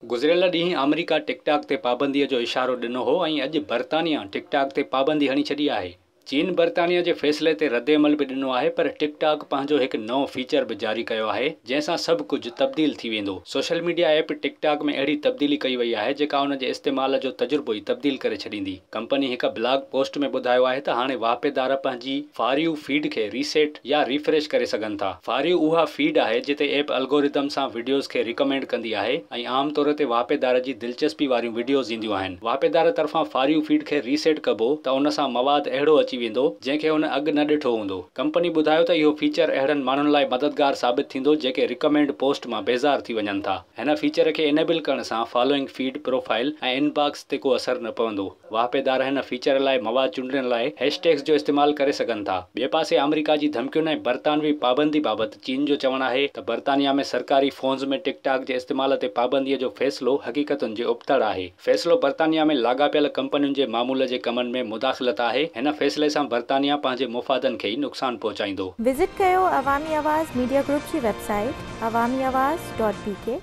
گذريل ڏينهن آمريڪا ٽڪ ٽاڪ تي پابندي جو اشارو ڏنو هو ۽ اڄ برطانيا ٽڪ ٽاڪ تي پابندي هڻي ڇڏي آهي. چين برطانيا جي فيصلي تي ردعمل به ڏنو آهي پر ٽڪ ٽاڪ پنهنجو هڪ نئون فيچر به جاري ڪيو آهي جنهن سان سڀ ڪجهه تبديل ٿي ويندو. Social media app TikTok ۾ اهڙي تبديلي ڪئي وئي آهي جيڪا ان جي استعمال جو تجربو ئي تبديل ڪري ڇڏيندي. ڪمپني هڪ بلاگ پوسٽ ۾ ٻڌايو آهي ته هاڻي واهپيدار پنهنجي فار you feed کي ري سيٽ يا ريفريش ڪري سگهن ٿا. فار you اها فيڊ آهي جتي ايپ الگورٿم سان وڊيوز کي ريڪمينڊ ڪندي آهي ۽ عام طور تي واهپيدار جي دلچسپي واريون وڊيوز اينديون آهن. واهپيدار طرفان فار you feed کي ري سيٽ ڪبو ته ان سان مواد اهڙو اچي ويندو جنهن کي هن اڳ نه ڏٺو هوندو. ڪمپني ٻڌايو ته اهو فيچر اهڙن ماڻهن لاء مددگار ثابت ٿيندو جيڪي ريڪمينڊ پوسٽ مان بيزار ٿي وڃن ٿا. هن فيچر کي انيبل ڪرڻ سان فالوئنگ فيڊ، پروفائل ۽ ان باڪس تي ڪو اثر نه پوندو. واهپيدار هن فيچر لاء مواد چونڊڻ لاء هيش ٽيگز جو استعمال ڪري سگهن ٿا. ٻئي پاسي آمريڪا جي ڌمڪين ۽ برطانوي پابندي بابت چين جو چوڻ آهي ته برطانيا ۾ سرڪاري فونز ۾ ٽڪ ٽاڪ جي استعمال تي پابندي جو فيصلو حقيقتن جي ابتڙ آهي. فيصلو برطانيا ۾ لاڳاپيل ڪمپنين جي معمول جي ڪمن ۾ مداخلت آهي، هن فيصلي سان برطانيا پنهنجي مفادن کي ئي نقصان پهچائيندو. وزٽ ڪيو عوامي آواز ميڊيا گروپ جي website Awami Awaz dot B K.